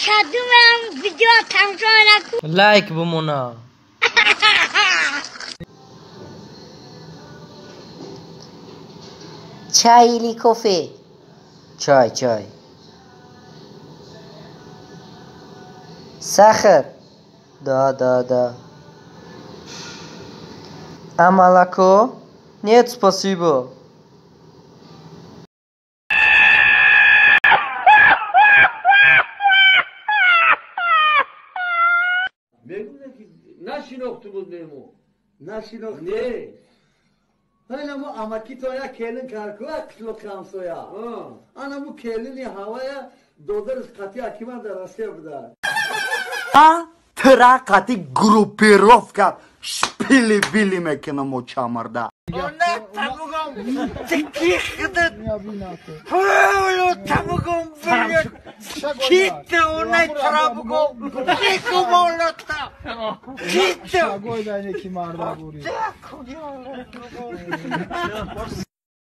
Кадумам видео тамошо накун. Лайк бимона. Чай или кофе? Чай, чай. Сахар? Да, да, да. А молоко? Нет, спасибо. Нашинохту буд мемо. Нашинохту? Не. Ана амаки тоя келин каркуа қишлоқи ҳамсоя. Ана му келини ҳавая додарш қати акима дар Россия буда. А тра қати группировка шпили били мекунам очамарда.